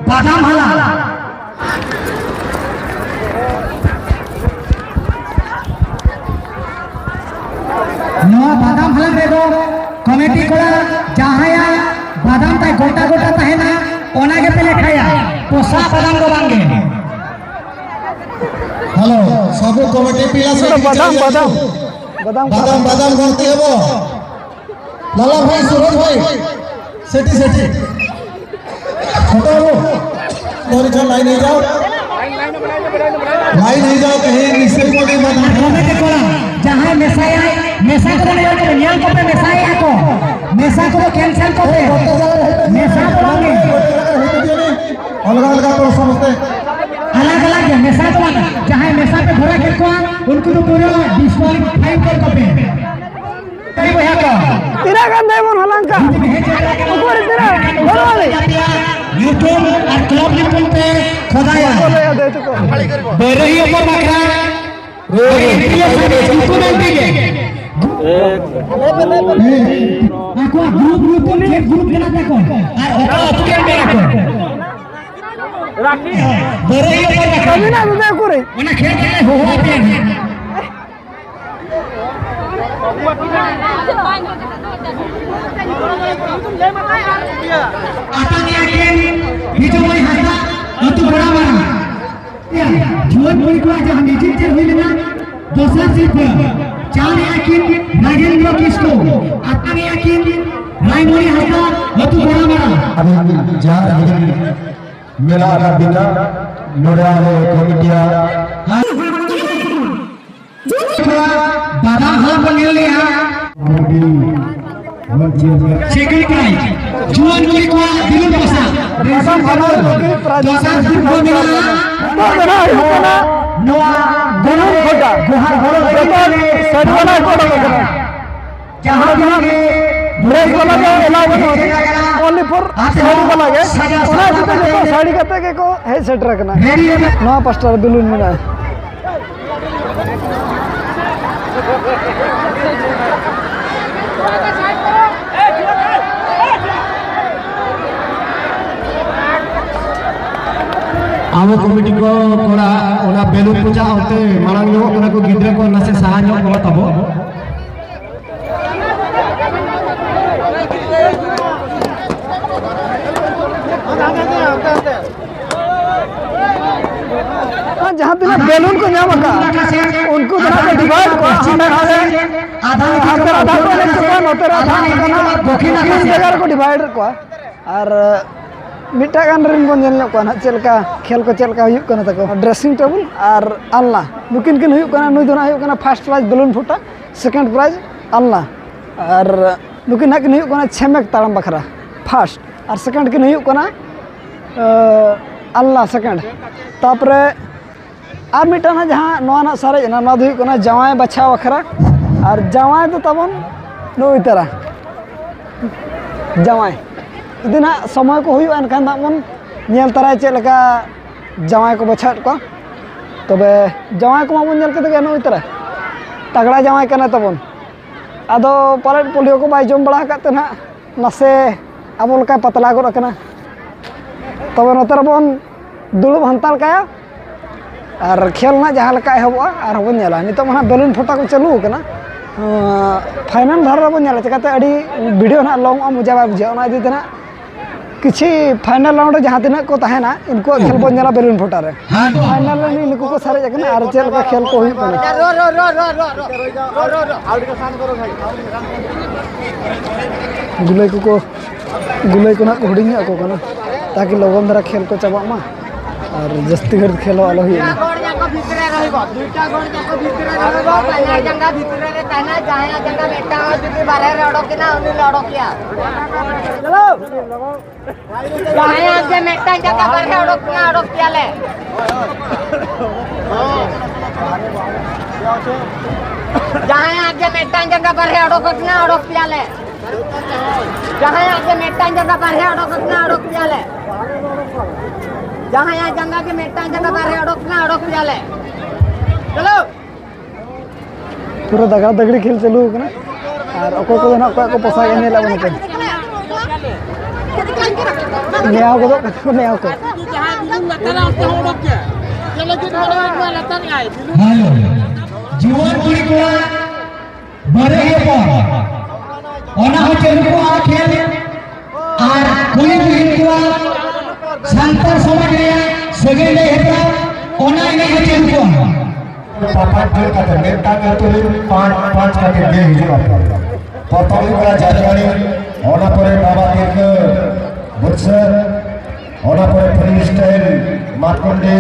ᱵᱟᱫᱟᱢ ᱦᱟᱞᱟᱝ᱾ ᱱᱚᱣᱟ ᱵᱟᱫᱟᱢ ᱦᱟᱞᱟᱝ ᱨᱮᱫᱚ ᱠᱚᱢᱤᱴᱤ ᱠᱚᱲᱟ ᱡᱟᱦᱟᱸᱭᱟᱜ ᱵᱟᱫᱟᱢ ᱛᱟᱭ ᱜᱚᱴᱟ ᱜᱚᱴᱟ ᱛᱟᱦᱮᱱᱟ, ᱚᱱᱟ ᱜᱮᱯᱮ ᱞᱮᱠᱷᱟᱭᱟ, ᱯᱚᱥᱟ ᱵᱟᱫᱟᱢ ᱫᱚ ᱵᱟᱝᱜᱮ᱾ ᱦᱮᱞᱳ, ᱥᱚᱵᱩ ᱠᱚᱢᱤᱴᱤ ᱯᱤᱞᱟ ᱥᱮ ᱵᱟᱫᱟᱢ, ᱵᱟᱫᱟᱢ, ᱵᱟᱫᱟᱢ᱾ ᱵᱟᱫᱟᱢ, ᱵᱟᱫᱟᱢ ᱜᱚᱱᱛᱤ ᱦᱮᱵᱚ᱾ ᱞᱟᱞᱟ ᱵᱷᱟᱭ, ᱥᱩᱨᱚᱡᱽ ᱵᱷᱟᱭ, ᱥᱮᱴᱤ, ᱥᱮᱴᱤ᱾ ᱦᱚᱴᱚ ᱟᱵᱚ᱾ ᱫᱚᱨᱤ ᱠᱷᱟᱱ ᱞᱟᱭᱤᱱ ᱦᱮᱡ ᱡᱟᱣ᱾ ᱞᱟᱭᱤᱱ ᱦᱮᱡ ᱡᱟᱣ, ᱠᱟᱹᱦᱤ ᱱᱤᱥᱪᱚᱭ ᱠᱚ ᱫᱤᱱ ᱵᱟᱫ᱾ ᱠᱚᱢᱤᱴᱤ ᱠᱚᱲᱟ, ᱡᱟᱦᱟᱸᱭ ᱢᱮᱥᱟᱭᱟᱭ, ᱢᱮᱥᱟ ᱠᱚᱫᱚ ᱧᱮᱞ ᱠᱚᱯᱮ, ᱧᱮᱞ ᱠᱚᱯᱮ, ᱢᱮᱥᱟᱭᱮᱫᱼᱟ ᱠᱚ᱾ ᱢᱮᱥᱟ ᱠᱚᱫᱚ cancel ᱠᱚᱯᱮ᱾ ᱢᱮᱥᱟ ᱫᱚ ᱵᱟᱝᱜᱮ᱾ ᱚᱞᱜᱟ ᱚᱞᱜᱟ ᱠᱚ ᱥᱚᱢᱚᱥᱛᱮ᱾ ᱟᱞᱟᱜᱽ ᱟᱞᱟᱜᱽ ᱜᱮ, ᱢᱮᱥᱟ ᱫᱚ ᱵᱟᱝ᱾ ᱡᱟᱦᱟᱸᱭ ᱢᱮᱥᱟ ᱯᱮ ᱵᱷᱚᱨᱟ ᱠᱮᱫ ᱠᱚᱣᱟ, ᱩᱱᱠᱩ ᱫᱚ ᱯᱩᱨᱟᱹ disqualify ᱩᱛᱟᱹᱨ ᱠᱚᱯᱮ᱾ ᱠᱩᱲᱤ ᱵᱚᱭᱦᱟ ᱠᱚ᱾ ᱛᱤᱱᱟᱹᱜ ᱜᱟᱱ ᱫᱟᱭᱢᱚᱱᱰ ᱦᱟᱞᱟᱝ ᱠᱟᱜ? ᱩᱠᱩᱨ ᱛᱤᱱᱟᱹᱜ? ᱵᱟᱹᱱᱩᱜ ᱟᱹᱱᱤᱡ᱾ ᱧᱩᱛᱩᱢ ᱟᱨ ᱠᱞᱟᱵᱽ ᱧᱩᱛᱩᱢ ᱯᱮ ᱠᱷᱚᱫᱟᱭᱟ᱾ ᱵᱟᱹᱨᱟᱹᱦᱤ ᱚᱯᱚᱨ ᱵᱟᱠᱷᱨᱟ ᱧᱩᱛᱩᱢ ᱮᱱ ᱛᱮᱜᱮ ᱟᱠᱚᱣᱟᱜ ᱜᱨᱩᱯ ᱧᱩᱛᱩᱢ ᱪᱮᱫ ᱜᱨᱩᱯ ᱢᱮᱱᱟᱜ ᱛᱟᱠᱚ ᱟᱨ ᱚᱠᱟ ᱟᱹᱛᱩ ᱨᱮᱱ ᱢᱮᱱᱟᱜ ᱠᱚ᱾ ᱵᱟᱹᱨᱟᱹᱦᱤ ᱚᱯᱚᱨ ᱵᱟᱠᱷᱨᱟ ᱢᱮᱱᱟᱜ ᱫᱚ ᱚᱠᱚᱨᱮ? ᱚᱱᱟ ᱠᱷᱮᱞ ᱨᱮ ᱦᱚᱦᱚ ᱟᱯᱮᱭᱟ ᱱᱟᱦᱟᱜ᱾ ᱟᱛᱟᱝ ᱮᱫᱟ ᱠᱤᱱ ᱵᱤᱡᱚᱭ ᱦᱟᱸᱥᱫᱟ, ᱟᱹᱛᱩ ᱜᱚᱲᱟᱢᱟᱨᱟ᱾ ᱡᱩᱣᱟᱹᱱ ᱠᱩᱲᱤ ᱠᱚᱲᱟ ᱡᱟᱦᱟᱸ ᱢᱮᱡᱤᱠ ᱪᱮᱫ ᱦᱩᱭ ᱞᱮᱱᱟ, ᱫᱚᱥᱟᱨ ᱥᱤᱨᱯᱟᱹ ᱪᱟᱞ ᱮᱫᱟ ᱠᱤᱱ ᱱᱟᱜᱮᱱᱫᱨᱚ ᱠᱤᱥᱠᱩ, ᱟᱛᱟᱝ ᱮᱫᱟ ᱠᱤᱱ ᱨᱟᱭᱢᱚᱱᱤ ᱦᱟᱸᱥᱫᱟ, ᱟᱹᱛᱩ ᱜᱚᱲᱟᱢᱟᱨᱟ᱾ ᱟᱹᱵᱤᱱ ᱡᱟᱦᱟᱸ ᱨᱮᱜᱮ ᱢᱮᱞᱟ ᱨᱮ ᱵᱤᱱᱟ ᱱᱚᱰᱮ ᱟᱞᱮ ᱠᱚᱢᱤᱴᱤᱭᱟ ᱵᱟᱫᱟ ᱦᱚᱸ ᱵᱚᱱ ᱧᱮᱞ ᱞᱮᱜᱼᱟ᱾ ᱥᱮᱠᱮᱱᱰ ᱯᱨᱟᱭᱤᱡᱽ, ᱡᱩᱣᱟᱹᱱ ᱠᱩᱲᱤ ᱠᱚᱣᱟᱜ ᱵᱤᱞᱩᱱ ᱯᱚᱥᱟ, ᱫᱚᱥᱟᱨ ᱥᱤᱨᱯᱟᱹ ᱢᱮᱱᱟᱜᱼᱟ᱾ ᱱᱚᱣᱟ ᱵᱤᱞᱩᱱ ᱠᱷᱚᱴᱟ᱾ ᱜᱚᱦᱟᱨ ᱦᱚᱲ ᱡᱚᱛᱚ ᱥᱟᱹᱨᱤ ᱵᱟᱞᱟ ᱠᱚ ᱚᱰᱚᱠ ᱟᱠᱟᱱᱟ᱾ ᱡᱟᱦᱟᱸ ᱛᱤᱱᱟᱹᱜ ᱜᱮ ᱰᱨᱮᱥ ᱵᱟᱞᱟ ᱫᱚ ᱮᱞᱟᱣ ᱵᱟᱹᱱᱩᱜᱼᱟ, only for ᱥᱟᱹᱲᱤ ᱵᱟᱞᱟ ᱜᱮ᱾ ᱚᱱᱟ ᱤᱫᱤ ᱛᱮ ᱡᱚᱛᱚ ᱥᱟᱹᱲᱤ ᱠᱟᱛᱮ ᱜᱮᱠᱚ ᱦᱮᱡ ᱥᱮᱴᱮᱨ ᱟᱠᱟᱱᱟ᱾ ᱱᱚᱣᱟ ᱯᱟᱥᱴᱟ ᱨᱮ ᱵᱮᱞᱩᱱ ᱢᱮᱱᱟᱜᱼᱟ᱾ ᱟᱵᱚ ᱠᱚᱢᱤᱴᱤ ᱠᱚ ᱠᱚᱲᱟ, ᱚᱱᱟ ᱵᱮᱞᱩᱱ ᱯᱚᱪᱟ ᱚᱱᱛᱮ ᱢᱟᱲᱟᱝ ᱧᱚᱜᱚᱜ ᱠᱟᱱᱟ ᱠᱚ, ᱜᱤᱫᱽᱨᱟᱹ ᱠᱚ ᱱᱟᱥᱮ ᱥᱟᱦᱟ ᱧᱚᱜ ᱠᱚᱜᱼᱟ ᱛᱟᱵᱚ᱾ ᱟᱨ ᱡᱟᱦᱟᱸ ᱛᱤᱱᱟᱹᱜ ᱵᱮᱞᱩᱱ ᱠᱚ ᱧᱟᱢ ᱟᱠᱟᱫ, ᱩᱱᱠᱩ ᱫᱚ ᱱᱟᱦᱟᱜ ᱠᱚ ᱰᱤᱵᱷᱟᱭᱤᱰ ᱠᱚᱣᱟ, ᱦᱟᱸᱰᱮ ᱱᱟᱰᱮ, ᱦᱟᱱᱛᱮ ᱨᱮ ᱟᱫᱷᱟ ᱠᱚ ᱮᱱᱮᱡ ᱦᱚᱪᱚ ᱠᱚᱣᱟ, ᱱᱚᱛᱮ ᱨᱮ ᱟᱫᱷᱟ ᱠᱚ ᱮᱱᱮᱡ ᱦᱚᱪᱚ ᱠᱚᱣᱟ, ᱛᱤᱱ ᱡᱟᱭᱜᱟ ᱨᱮᱠᱚ ᱰᱤᱵᱷᱟᱭᱤᱰ ᱠᱚᱣᱟ᱾ ᱟᱨ ᱢᱤᱫᱴᱟᱜ ᱜᱟᱱ ᱨᱮᱱ ᱵᱚᱱ ᱧᱮᱞ ᱧᱚᱜ ᱠᱚᱣᱟ ᱱᱟᱦᱟᱜ ᱪᱮᱫ ᱞᱮᱠᱟ ᱠᱷᱮᱞ ᱠᱚ ᱪᱮᱫ ᱞᱮᱠᱟ ᱦᱩᱭᱩᱜ ᱠᱟᱱᱟ ᱛᱟᱠᱚ᱾ ᱰᱨᱮᱥᱤᱝ ᱴᱮᱵᱩᱞ ᱟᱨ ᱟᱞᱱᱟ, ᱱᱩᱠᱤᱱ ᱠᱤᱱ ᱦᱩᱭᱩᱜ ᱠᱟᱱᱟ, ᱱᱩᱭ ᱫᱚ ᱱᱟᱦᱟᱜ ᱦᱩᱭᱩᱜ ᱠᱟᱱᱟ ᱯᱷᱟᱥᱴ ᱯᱨᱟᱭᱤᱡᱽ ᱵᱮᱞᱩᱱ ᱯᱷᱩᱴᱟ, ᱥᱮᱠᱮᱱᱰ ᱯᱨᱟᱭᱤᱡᱽ ᱟᱞᱱᱟ᱾ ᱟᱨ ᱱᱩᱠᱤᱱ ᱱᱟᱦᱟᱜ ᱠᱤᱱ ᱦᱩᱭᱩᱜ ᱠᱟᱱᱟ ᱪᱷᱮᱢᱮᱠ ᱛᱟᱲᱟᱢ ᱵᱟᱠᱷᱨᱟ ᱯᱷᱟᱥᱴ, ᱟᱨ ᱥᱮᱠᱮᱱᱰ ᱠᱤᱱ ᱦᱩᱭᱩᱜ ᱠᱟᱱᱟ, ᱟᱸ, ᱟᱞᱱᱟ ᱥᱮᱠᱮᱱᱰ᱾ ᱛᱟᱯᱚᱨᱮ ᱟᱨ ᱢᱤᱫᱴᱟᱝ ᱱᱟᱦᱟᱜ ᱡᱟᱦᱟᱸ ᱱᱚᱣᱟ ᱱᱟᱦᱟᱜ ᱥᱟᱨᱮᱡ ᱮᱱᱟ, ᱱᱚᱣᱟ ᱫᱚ ᱦᱩᱭᱩᱜ ᱠᱟᱱᱟ ᱡᱟᱶᱟᱭ ᱵᱟᱪᱷᱟᱣ ᱵᱟᱠᱷᱨᱟ᱾ ᱟᱨ ᱡᱟᱶᱟᱭ ᱫᱚ ᱛᱟᱵᱚᱱ ᱱᱩᱭ ᱛᱟᱨᱟ ᱡᱟᱶᱟᱭ᱾ ᱡᱩᱫᱤ ᱱᱟᱦᱟᱜ ᱥᱚᱢᱚᱭ ᱠᱚ ᱦᱩᱭᱩᱜᱼᱟ, ᱮᱱᱠᱷᱟᱱ ᱱᱟᱦᱟᱜ ᱵᱚᱱ ᱧᱮᱞ ᱛᱟᱨᱟᱭᱟ ᱪᱮᱫ ᱞᱮᱠᱟ ᱡᱟᱶᱟᱭ ᱠᱚ ᱵᱟᱪᱷᱟᱣᱮᱫ ᱠᱚᱣᱟ᱾ ᱛᱚᱵᱮ ᱡᱟᱶᱟᱭ ᱠᱚᱢᱟ ᱵᱚᱱ ᱧᱮᱞ ᱠᱮᱫ ᱜᱮ, ᱱᱩᱭ ᱛᱟᱨᱟ ᱛᱟᱜᱽᱲᱟ ᱡᱟᱶᱟᱭ ᱠᱟᱱᱟᱭ ᱛᱟᱵᱚᱱ᱾ ᱟᱫᱚ ᱯᱟᱞᱮᱫ ᱯᱳᱞᱤᱭᱳ ᱠᱚ ᱵᱟᱭ ᱡᱚᱢ ᱵᱟᱲᱟ ᱟᱠᱟᱫ ᱛᱮ ᱱᱟᱦᱟᱜ ᱱᱟᱥᱮ ᱟᱵᱚ ᱞᱮᱠᱟᱭ ᱯᱟᱛᱞᱟ ᱜᱚᱫ ᱟᱠᱟᱱᱟ᱾ ᱛᱚᱵᱮ ᱱᱚᱛᱮ ᱨᱮᱵᱚᱱ ᱫᱩᱲᱩᱵ ᱦᱟᱱᱛᱟᱲ ᱠᱟᱭᱟ ᱟᱨ ᱠᱷᱮᱞ ᱱᱟᱦᱟᱜ ᱡᱟᱦᱟᱸ ᱞᱮᱠᱟ ᱮᱦᱚᱵᱚᱜᱼᱟ ᱟᱨ ᱦᱚᱸᱵᱚᱱ ᱧᱮᱞᱟ᱾ ᱱᱤᱛᱚᱜ ᱢᱟ ᱱᱟᱦᱟᱜ ᱵᱮᱞᱩᱱ ᱯᱷᱚᱴᱟ ᱠᱚ ᱪᱟᱹᱞᱩ ᱟᱠᱟᱱᱟ᱾ ᱟᱸ, ᱯᱷᱟᱭᱱᱟᱞ ᱫᱷᱟᱨᱟ ᱨᱮᱵᱚᱱ ᱧᱮᱞᱟ, ᱪᱤᱠᱟᱹᱛᱮ ᱟᱹᱰᱤ ᱵᱷᱤᱰᱤᱭᱳ ᱱᱟᱦᱟᱜ ᱞᱚᱝᱚᱜᱼᱟ, ᱢᱚᱡᱟ ᱵᱟᱭ ᱵᱩᱡᱷᱟᱹᱜᱼᱟ᱾ ᱚᱱᱟ ᱤᱫᱤ ᱛᱮ ᱱᱟᱦᱟᱜ ᱠᱤᱪᱷᱤ ᱯᱷᱟᱭᱱᱟᱞ ᱨᱟᱣᱩᱱᱰ ᱨᱮ ᱡᱟᱦᱟᱸ ᱛᱤᱱᱟᱹᱜ ᱠᱚ ᱛᱟᱦᱮᱱᱟ, ᱩᱱᱠᱩᱣᱟᱜ ᱠᱷᱮᱞ ᱵᱚᱱ ᱧᱮᱞᱟ ᱵᱮᱞᱩᱱ ᱯᱷᱚᱴᱟ ᱨᱮ᱾ ᱯᱷᱟᱭᱱᱟᱞ ᱨᱮ ᱱᱩᱠᱩ ᱠᱚ ᱥᱟᱨᱮᱡ ᱟᱠᱟᱱᱟ ᱟᱨ ᱪᱮᱫ ᱞᱮᱠᱟ ᱠᱷᱮᱞ ᱠᱚ ᱦᱩᱭᱩᱜ ᱠᱟᱱᱟ᱾ ᱜᱩᱞᱟᱹᱭ ᱠᱚᱠᱚ, ᱜᱩᱞᱟᱹᱭ ᱠᱚ ᱱᱟᱦᱟᱜ ᱠᱚ ᱦᱩᱰᱤᱧ ᱧᱚᱜ ᱟᱠᱚ ᱠᱟᱱᱟ, ᱛᱟᱠᱤ ᱞᱚᱜᱚᱱ ᱫᱷᱟᱨᱟ ᱠᱷᱮᱞ ᱠᱚ ᱪᱟᱵᱟᱜ ᱢᱟ ᱟᱨ ᱡᱟᱹᱥᱛᱤ ᱜᱷᱟᱹᱲᱤᱡ ᱠᱷᱮᱞ ᱦᱚᱸ ᱟᱞᱚ ᱦᱩᱭᱩᱜ ᱢᱟ᱾ ᱫᱩᱭᱴᱟ ᱜᱚᱲ ᱡᱟᱸᱜᱟ ᱵᱷᱤᱛᱨᱤ ᱨᱮ ᱨᱚᱦᱤᱵᱚ, ᱫᱩᱭᱴᱟ ᱜᱚᱲ ᱡᱟᱸᱜᱟ ᱵᱷᱤᱛᱨᱤ ᱨᱮ ᱨᱚᱦᱤᱵᱚ, ᱵᱟᱱᱟᱨ ᱡᱟᱸᱜᱟ ᱵᱷᱤᱛᱨᱤ ᱨᱮ ᱛᱟᱦᱮᱱᱟ, ᱡᱟᱦᱟᱸᱭᱟᱜ ᱡᱟᱸᱜᱟ ᱢᱤᱫᱴᱟᱝ ᱦᱚᱸ ᱡᱩᱫᱤ ᱵᱟᱨᱦᱮ ᱨᱮ ᱚᱰᱚᱠ ᱮᱱᱟ, ᱩᱱᱤ ᱞᱮ ᱚᱰᱚᱠᱮᱭᱟ᱾ ᱡᱟᱦᱟᱸᱭᱟᱜ ᱜᱮ ᱢᱤᱫᱴᱟᱝ ᱡᱟᱸᱜᱟ ᱵᱟᱨᱦᱮ ᱚᱰᱚᱠ ᱮᱱᱟ, ᱚᱰᱚᱠ ᱯᱮᱭᱟᱞᱮ᱾ ᱡᱟᱦᱟᱸᱭᱟᱜ ᱜᱮ ᱢᱤᱫᱴᱟᱝ ᱡᱟᱸᱜᱟ ᱵᱟᱨᱦᱮ ᱚᱰᱚᱠ ᱟᱠᱟᱱᱟ, ᱚᱰᱚᱠ ᱯᱮᱭᱟᱞᱮ᱾ ᱡᱟᱦᱟᱸᱭᱟᱜ ᱜᱮ ᱢᱤᱫᱴᱟᱝ ᱡᱟᱸᱜᱟ ᱵᱟᱨᱦᱮ ᱚᱰᱚᱠ ᱟᱠᱟᱱᱟ, ᱚᱰᱚᱠ ᱯᱮᱭᱟᱞᱮ᱾ ᱡᱟᱦᱟᱸᱭᱟᱜ ᱡᱟᱸᱜᱟ ᱜᱮ ᱢᱤᱫᱴᱟᱝ ᱡᱟᱸᱜᱟ ᱵᱟᱨᱦᱮ ᱚᱰᱚᱠ ᱟᱠᱟᱱᱟ, ᱚᱰᱚᱠ ᱯᱮᱭᱟᱞᱮ᱾ ᱪᱚᱞᱚ᱾ ᱯᱩᱨᱟᱹ ᱫᱟᱜᱟ ᱫᱟᱜᱲᱤ ᱠᱷᱮᱞ ᱪᱟᱹᱞᱩ ᱟᱠᱟᱱᱟ᱾ ᱟᱨ ᱚᱠᱚᱭ ᱠᱚᱫᱚ ᱱᱟᱦᱟᱜ ᱚᱠᱚᱭᱟᱜ ᱠᱚ ᱯᱚᱥᱟᱜ ᱜᱮ ᱧᱮᱞ ᱟᱵᱚᱱ ᱱᱚᱛᱮ᱾ ᱱᱮᱭᱟᱣ ᱜᱚᱫᱚᱜ ᱠᱟᱱᱟ ᱠᱚ, ᱱᱮᱭᱟᱣ ᱠᱚ᱾ ᱦᱮᱞᱳ, ᱡᱩᱣᱟᱹᱱ ᱠᱩᱲᱤ ᱠᱚᱲᱟ ᱵᱟᱨᱮ ᱦᱚᱯᱚᱱ, ᱚᱱᱟ ᱦᱚᱸ ᱪᱟᱹᱞᱩ ᱠᱚᱜᱼᱟ ᱠᱷᱮᱞ᱾ ᱟᱨ ᱠᱩᱲᱤ ᱵᱤᱨᱤᱫ ᱠᱚᱣᱟᱜ ᱥᱟᱱᱛᱟᱲ ᱥᱚᱢᱟᱡᱽ ᱨᱮᱭᱟᱜ ᱥᱟᱹᱜᱟᱹᱭ ᱞᱟᱹᱭ ᱦᱮᱯᱨᱟᱣ, ᱚᱱᱟ ᱮᱱᱮᱡ ᱦᱚᱸ ᱪᱟᱹᱞᱩ ᱠᱚᱜᱼᱟ᱾ ᱯᱟᱸᱪ ᱡᱚᱱ ᱠᱟᱛᱮ, ᱢᱤᱫᱴᱟᱝ ᱟᱹᱛᱩ ᱨᱮ ᱯᱟᱸᱪ, ᱯᱟᱸᱪ ᱠᱟᱛᱮ ᱜᱮ ᱦᱤᱡᱩᱜ ᱟᱠᱚ᱾ ᱯᱨᱚᱛᱷᱚᱢ ᱦᱩᱭᱩᱜ ᱠᱟᱱᱟ ᱡᱟᱫᱩᱨᱟᱱᱤ, ᱚᱱᱟ ᱯᱚᱨᱮ ᱵᱟᱵᱟ ᱛᱤᱞᱠᱟᱹ ᱵᱩᱴᱥᱟᱹᱨ, ᱚᱱᱟ ᱯᱚᱨᱮ ᱯᱷᱨᱤ ᱥᱴᱟᱭᱤᱞ ᱢᱟᱛᱠᱚᱢᱰᱤ,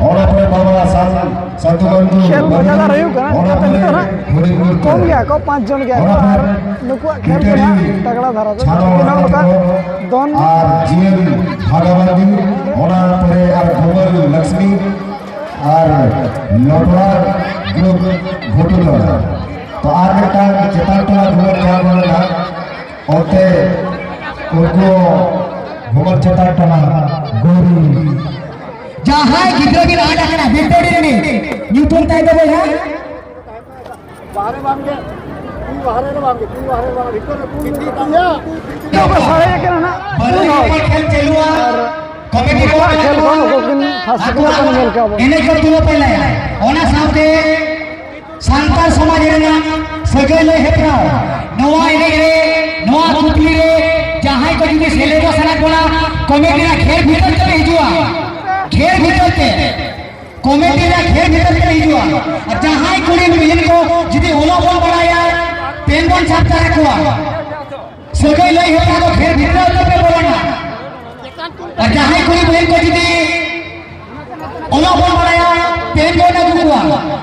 ᱚᱱᱟ ᱯᱚᱨᱮ ᱵᱟᱵᱟ ᱥᱟᱱ-, ᱥᱟᱱᱛᱩ ᱵᱟᱱᱫᱩ ᱠᱷᱮᱞ ᱵᱟᱹᱨᱩ, ᱞᱟᱜᱟᱛᱟᱨ ᱦᱩᱭᱩᱜ ᱠᱟᱱᱟ᱾ ᱚᱱᱟ ᱱᱤᱛᱚᱜ ᱯᱚᱨᱮ ᱱᱟᱦᱟᱜ ᱦᱩᱰᱤᱧ ᱢᱩᱨᱛᱤ, ᱠᱚᱢ ᱜᱮᱭᱟ ᱠᱚ, ᱯᱟᱸᱪ ᱡᱚᱱ ᱜᱮᱭᱟ ᱠᱚ᱾ ᱚᱱᱟ ᱯᱚᱨᱮ ᱟᱨ ᱱᱩᱠᱩᱣᱟᱜ ᱠᱷᱮᱞ ᱫᱚ ᱱᱟᱦᱟᱜ ᱛᱟᱜᱲᱟ ᱫᱷᱟᱨᱟ ᱫᱚ ᱪᱷᱟᱲᱚ ᱱᱚᱝᱠᱟ ᱦᱟᱛᱟᱣ ᱫᱚᱱ ᱟᱨ ᱡᱤᱭᱚᱱ ᱵᱷᱟᱜᱟᱵᱟᱱᱫᱤ, ᱚᱱᱟ ᱯᱚᱨᱮ ᱟᱨ ᱜᱳᱢᱟᱞ ᱞᱚᱠᱥᱢᱤ ᱟᱨ ᱞᱚᱴᱣᱟᱨ ᱜᱨᱩᱯ ᱜᱷᱩᱴᱩ ᱫᱚ᱾ ᱛᱚ ᱟᱨ ᱢᱤᱫᱴᱟᱝ ᱪᱮᱛᱟᱱ ᱴᱚᱞᱟ ᱜᱷᱩᱢᱟᱹᱨ ᱡᱟᱦᱟᱸ ᱠᱚ ᱢᱮᱱᱟ, ᱚᱱᱛᱮ ᱩᱱᱠᱩ ᱵᱷᱩᱵᱚᱱ ᱪᱮᱛᱟᱱ ᱴᱚᱞᱟ ᱜᱳᱨᱤ᱾ ᱡᱟᱦᱟᱸᱭ ᱜᱤᱫᱽᱨᱟᱹ ᱵᱤᱱ ᱟᱫ ᱟᱠᱟᱱᱟ ᱵᱤᱫᱽᱫᱟᱹᱰᱤ ᱨᱤᱱᱤᱡ, ᱧᱩᱛᱩᱢ ᱛᱟᱭ ᱫᱚ ᱵᱚᱭᱦᱟ? ᱵᱟᱦᱨᱮ ᱵᱟᱝ ᱜᱮ, ᱛᱩᱭ ᱵᱟᱦᱨᱮ ᱨᱮ ᱵᱟᱝ ᱜᱮ, ᱛᱩᱭ ᱵᱟᱦᱨᱮ ᱨᱮ ᱵᱟᱝ ᱜᱮ, ᱵᱷᱤᱛᱚᱨ ᱨᱮ ᱛᱩᱭ ᱵᱟᱦᱨᱮ ᱨᱮ ᱵᱟᱝ ᱜᱮ᱾ ᱵᱟᱹᱞᱤ ᱠᱷᱮᱞ ᱪᱟᱹᱞᱩᱜᱼᱟ᱾ ᱠᱚᱢᱤᱴᱤ ᱠᱚ ᱠᱷᱮᱞ ᱠᱷᱚᱱ ᱚᱠᱚᱭ ᱠᱤᱱ first ᱠᱚ ᱠᱟᱱ ᱧᱮᱞ ᱠᱟᱜ ᱵᱚᱱ᱾ ᱮᱱᱮᱡ ᱠᱚ ᱫᱩᱲᱩᱵ ᱯᱮ ᱞᱟᱹᱭᱟ᱾ ᱚᱱᱟ ᱥᱟᱶᱛᱮ ᱥᱟᱱᱛᱟᱲ ᱥᱚᱢᱟᱡᱽ ᱨᱮᱱᱟᱜ ᱥᱟᱹᱜᱟᱹᱭ ᱞᱟᱹᱭ ᱦᱮᱯᱨᱟᱣ, ᱱᱚᱣᱟ ᱮᱱᱮᱡ ᱨᱮ, ᱱᱚᱣᱟ ᱠᱩᱠᱞᱤ ᱨᱮ ᱡᱟᱦᱟᱸᱭ ᱠᱚ ᱡᱩᱫᱤ ᱥᱮᱞᱮᱫᱚᱜ ᱥᱟᱱᱟ ᱵᱚᱱᱟ, ᱠᱚᱢᱤᱴᱤ ᱨᱮᱱᱟᱜ ᱠᱷᱮᱞ ᱵᱷᱤᱛᱟᱹᱨ ᱛᱮᱯᱮ ᱦᱤᱡᱩᱜᱼᱟ, ᱠᱷᱮᱞ ᱵᱷᱤᱛᱟᱹᱨ ᱛᱮ, ᱠᱚᱢᱤᱴᱤ ᱨᱮᱱᱟᱜ ᱠᱷᱮᱞ ᱵᱷᱤᱛᱟᱹᱨ ᱛᱮᱯᱮ ᱦᱤᱡᱩᱜᱼᱟ᱾ ᱟᱨ ᱡᱟᱦᱟᱸᱭ ᱠᱩᱲᱤ ᱢᱤᱦᱤᱱ ᱠᱚ ᱡᱩᱫᱤ ᱚᱞᱚᱜ ᱵᱚᱱ ᱵᱟᱲᱟᱭᱟ, ᱯᱮᱱ ᱵᱚᱱ ᱥᱟᱵ ᱫᱟᱲᱮ ᱠᱚᱣᱟ᱾ ᱥᱟᱹᱜᱟᱹᱭ ᱞᱟᱹᱭ ᱦᱮᱯᱨᱟᱣ ᱫᱚ ᱠᱷᱮᱞ ᱵᱷᱤᱛᱟᱹᱨ ᱛᱮᱯᱮ ᱵᱚᱞᱚᱱᱟ᱾ ᱟᱨ ᱡᱟᱦᱟᱸᱭ ᱠᱩᱲᱤ ᱢᱤᱦᱤᱱ ᱠᱚ ᱡᱩᱫᱤ ᱚᱞᱚᱜ ᱵᱚᱱ ᱵᱟᱲᱟᱭᱟ, ᱯᱮᱱ ᱵᱚᱱ ᱟᱹᱜᱩ ᱠᱚᱣᱟ,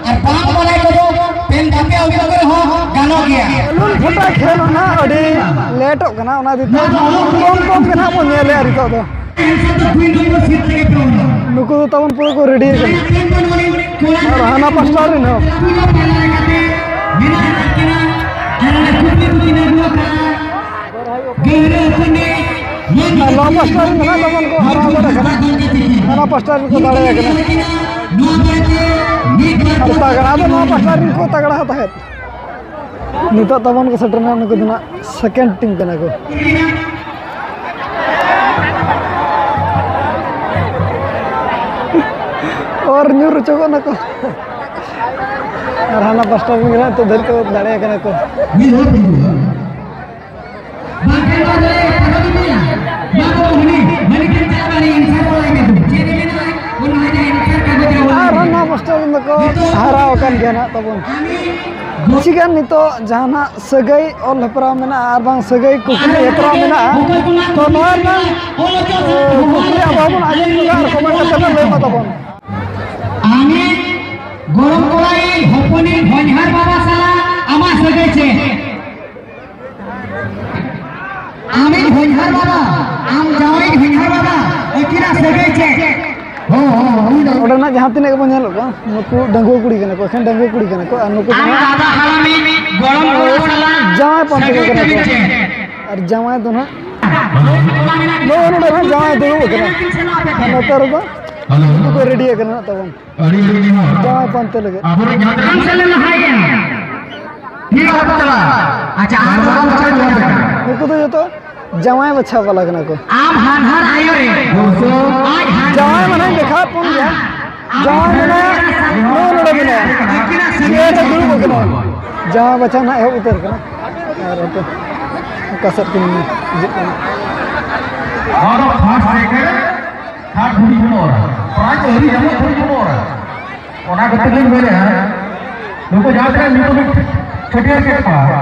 ᱟᱨ ᱵᱟᱝ ᱵᱟᱲᱟᱭ ᱠᱚᱫᱚ ᱯᱮᱱ ᱵᱟᱯᱮ ᱟᱹᱜᱩ ᱠᱚ ᱨᱮᱦᱚᱸ ᱜᱟᱱᱚᱜ ᱜᱮᱭᱟ᱾ ᱵᱮᱞᱩᱱ ᱯᱷᱚᱴᱟ ᱠᱷᱮᱞ ᱚᱱᱟ ᱟᱹᱰᱤ ᱞᱮᱴᱚᱜ ᱠᱟᱱᱟ, ᱚᱱᱟ ᱤᱫᱤ ᱛᱮ ᱠᱚᱢ ᱠᱚᱢ ᱜᱮ ᱱᱟᱦᱟᱜ ᱵᱚᱱ ᱧᱮᱞᱮᱜᱼᱟ ᱱᱤᱛᱚᱜ ᱫᱚ᱾ ᱱᱩᱠᱩ ᱫᱚ ᱛᱟᱵᱚᱱ ᱯᱩᱨᱟᱹ ᱠᱚ ᱨᱮᱰᱤ ᱟᱠᱟᱱᱟ, ᱟᱨ ᱦᱟᱱᱟ ᱯᱟᱥᱴᱟ ᱨᱮᱱ ᱦᱚᱸ᱾ ᱟᱨ ᱱᱚᱣᱟ ᱯᱟᱥᱴᱟ ᱨᱮᱱ ᱫᱚ ᱱᱟᱦᱟᱜ ᱛᱟᱵᱚᱱ ᱠᱚ ᱦᱟᱨᱟᱣ ᱜᱚᱫ ᱟᱠᱟᱱᱟ, ᱦᱟᱱᱟ ᱯᱟᱥᱴᱟ ᱨᱮᱱ ᱠᱚ ᱫᱟᱲᱮ ᱟᱠᱟᱱᱟ᱾ ᱟᱨ ᱛᱟᱜᱲᱟ ᱫᱚ ᱱᱚᱣᱟ ᱯᱟᱥᱴᱟ ᱨᱮᱱ ᱠᱚ ᱛᱟᱜᱲᱟ ᱛᱟᱦᱮᱸᱫ᱾ ᱱᱤᱛᱚᱜ ᱛᱟᱵᱚᱱ ᱠᱚ ᱥᱮᱴᱮᱨ ᱮᱱᱟ, ᱱᱩᱠᱩ ᱫᱚ ᱱᱟᱦᱟᱜ second team ᱠᱟᱱᱟ ᱠᱚ᱾ ᱚᱨ ᱧᱩᱨ ᱦᱚᱪᱚ ᱜᱚᱫ ᱱᱟᱠᱚ᱾ ᱟᱨ ᱦᱟᱱᱟ ᱯᱟᱥᱴᱟ ᱨᱮᱱ ᱜᱮ ᱱᱟᱦᱟᱜ ᱱᱤᱛᱚᱜ ᱫᱷᱟᱹᱨᱤᱡ ᱠᱚ ᱫᱟᱲᱮ ᱟᱠᱟᱱᱟ ᱠᱚ᱾ ᱵᱟᱝᱠᱷᱟᱱ ᱱᱚᱣᱟ ᱫᱚ ᱯᱟᱨᱚᱢ ᱤᱫᱤᱭᱟ᱾ ᱱᱚᱣᱟ ᱫᱚ ᱦᱟᱹᱱᱤ, ᱦᱟᱹᱱᱤ ᱴᱷᱮᱱ ᱪᱟᱞᱟᱜ ᱢᱮ, ᱦᱟᱹᱱᱤ answer ᱠᱚ ᱞᱟᱹᱭ ᱢᱮ᱾ ᱪᱮᱫ ᱮ ᱢᱮᱱᱟ? ᱚᱱᱟ ᱜᱮ answer ᱠᱟᱜᱚᱡᱽ ᱨᱮ ᱚᱞ ᱟᱨ ᱢᱮ᱾ ᱦᱟᱱᱟ ᱯᱟᱥᱴᱟ ᱨᱮᱱ ᱫᱚᱠᱚ ᱦᱟᱨᱟᱣ ᱟᱠᱟᱱ ᱜᱮᱭᱟ ᱱᱟᱦᱟᱜ ᱛᱟᱵᱚᱱ᱾ ᱪᱤᱠᱟᱹ ᱱᱤᱛᱚᱜ ᱡᱟᱦᱟᱱᱟᱜ ᱥᱟᱹᱜᱟᱹᱭ ᱚᱞ ᱦᱮᱯᱨᱟᱣ ᱢᱮᱱᱟᱜᱼᱟ ᱟᱨ ᱵᱟᱝ ᱥᱟᱹᱜᱟᱹᱭ ᱠᱩᱠᱞᱤ ᱦᱮᱯᱨᱟᱣ ᱢᱮᱱᱟᱜᱼᱟ, ᱛᱚ ᱱᱚᱣᱟ ᱨᱮᱱᱟᱜ, ᱮ, ᱠᱩᱠᱞᱤ ᱟᱵᱚ ᱦᱚᱸᱵᱚᱱ ᱟᱸᱡᱚᱢ ᱧᱚᱜᱟ ᱟᱨ comment ᱠᱟᱛᱮ ᱵᱚᱱ ᱞᱟᱹᱭ ᱢᱟ ᱛᱟᱵᱚᱱ᱾ ᱟᱢᱤᱡ ᱜᱚᱲᱚᱢ ᱠᱚᱲᱟᱭᱤᱡ ᱦᱚᱯᱚᱱᱤᱡ ᱦᱚᱧᱦᱟᱨ ᱵᱟᱵᱟ ᱥᱟᱞᱟᱜ ᱟᱢᱟᱜ ᱥᱟᱹᱜᱟᱹᱭ ᱪᱮᱫ? ᱟᱢᱤᱡ ᱦᱚᱧᱦᱟᱨ ᱵᱟᱵᱟ, ᱟᱢ ᱡᱟᱶᱟᱭᱤᱡ ᱦᱚᱧᱦᱟᱨ ᱵᱟᱵᱟ, ᱟᱹᱠᱤᱱᱟᱜ ᱥᱟᱹᱜᱟᱹᱭ ᱪᱮᱫ? ᱦᱚᱸ, ᱦᱚᱸ, ᱦᱩᱭ ᱱᱟ᱾ ᱚᱸᱰᱮᱱᱟᱜ ᱡᱟᱦᱟᱸ ᱛᱤᱱᱟᱹᱜ ᱜᱮᱵᱚᱱ ᱧᱮᱞᱚᱜ ᱠᱟᱱ, ᱱᱩᱠᱩ ᱰᱟᱺᱜᱩᱣᱟᱹ ᱠᱩᱲᱤ ᱠᱟᱱᱟ ᱠᱚ, ᱮᱠᱷᱮᱱ ᱰᱟᱺᱜᱩᱣᱟᱹ ᱠᱩᱲᱤ ᱠᱟᱱᱟ ᱠᱚ, ᱟᱨ ᱱᱩᱠᱩ ᱫᱚ ᱟᱢ ᱱᱟᱦᱟᱜ ᱫᱟᱫᱟ ᱦᱟᱲᱟᱢᱤᱡ ᱜᱚᱲᱚᱢ ᱠᱚᱲᱟ ᱥᱟᱞᱟᱜ ᱡᱟᱶᱟᱭ ᱯᱟᱱᱛᱮ ᱠᱚ ᱥᱟᱹᱜᱟᱹᱭ ᱠᱟᱱᱟ ᱠᱚ᱾ ᱛᱟᱹᱵᱤᱱ ᱪᱮᱫ? ᱟᱨ ᱡᱟᱶᱟᱭ ᱫᱚ ᱱᱟᱦᱟᱜ ᱱᱚᱜᱼᱚ ᱱᱚᱰᱮ ᱦᱟᱸᱜ ᱡᱟᱶᱟᱭ ᱫᱩᱲᱩᱵ ᱟᱠᱟᱱᱟ᱾ ᱱᱚᱛᱮ ᱨᱮᱫᱚ ᱩᱱᱠᱩ ᱠᱚ ᱨᱮᱰᱤ ᱟᱠᱟᱱᱟ ᱦᱟᱸᱜ ᱛᱟᱵᱚᱱ ᱟᱹᱰᱤ ᱟᱹᱰᱤ ᱱᱮᱦᱚᱨ᱾ ᱡᱟᱶᱟᱭ ᱯᱟᱱᱛᱮ ᱞᱟᱹᱜᱤᱫ᱾ ᱟᱵᱚᱨᱮᱱ ᱡᱟᱦᱟᱸ ᱛᱤᱱᱟᱹᱜ ᱠᱟᱹᱢᱤ ᱥᱮᱫ ᱞᱮ ᱞᱟᱦᱟᱭᱮᱜᱼᱟ᱾ ᱛᱤᱱ ᱦᱚᱲ ᱠᱚ ᱪᱟᱞᱟᱜᱼᱟ? ᱟᱪᱪᱷᱟ, ᱟᱨ ᱵᱟᱨ ᱦᱚᱲ ᱪᱟᱞᱟᱜ ᱠᱟᱱᱟ᱾ ᱱᱩᱠᱩ ᱫᱚ ᱡᱚᱛᱚ ᱡᱟᱶᱟᱭ ᱵᱟᱪᱷᱟᱣ ᱵᱟᱞᱟ ᱠᱟᱱᱟ ᱠᱚ᱾ ᱟᱢ ᱦᱟᱱᱦᱟᱨ ᱟᱭᱳ ᱨᱮ᱾ ᱟᱡ ᱦᱟᱱᱦᱟᱨ ᱡᱟᱶᱟᱭ ᱢᱟᱱᱮ ᱫᱮᱠᱷᱟᱣ ᱯᱩᱱ ᱜᱮᱭᱟ᱾ ᱡᱟᱶᱟᱭ ᱢᱮᱱᱟᱭᱟ, ᱱᱚᱜᱼᱚ ᱱᱚᱰᱮ ᱢᱮᱱᱟᱭᱟ᱾ ᱪᱮᱭᱟᱨ ᱨᱮ ᱫᱩᱲᱩᱵ ᱟᱠᱟᱱᱟᱭ᱾ ᱡᱟᱶᱟᱭ ᱵᱟᱪᱷᱟᱣ ᱱᱟᱦᱟᱜ ᱮᱦᱚᱵ ᱩᱛᱟᱹᱨ ᱠᱟᱱᱟ᱾ ᱟᱨ ᱦᱟᱯᱮ, ᱚᱠᱟ ᱥᱮᱫ ᱠᱤᱱ ᱦᱤᱡᱩᱜ ᱠᱟᱱᱟ? ᱱᱚᱣᱟ ᱫᱚ first, second, third ᱫᱷᱟᱹᱵᱤᱡ ᱵᱚᱱ ᱚᱨᱟ᱾ prize ᱟᱹᱣᱨᱤ ᱧᱟᱢᱚᱜ ᱫᱷᱟᱹᱵᱤᱡ ᱵᱚᱱ ᱚᱨᱟ᱾ ᱚᱱᱟ ᱠᱷᱟᱹᱛᱤᱨ ᱞᱤᱧ ᱢᱮᱱᱮᱫᱼᱟ, ᱱᱩᱠᱩ ᱡᱟᱦᱟᱸ ᱛᱤᱱᱟᱹᱜ ᱧᱩᱛᱩᱢ ᱤᱧ ᱪᱷᱟᱹᱴᱭᱟᱹᱨ ᱠᱮᱫ ᱠᱚᱣᱟ,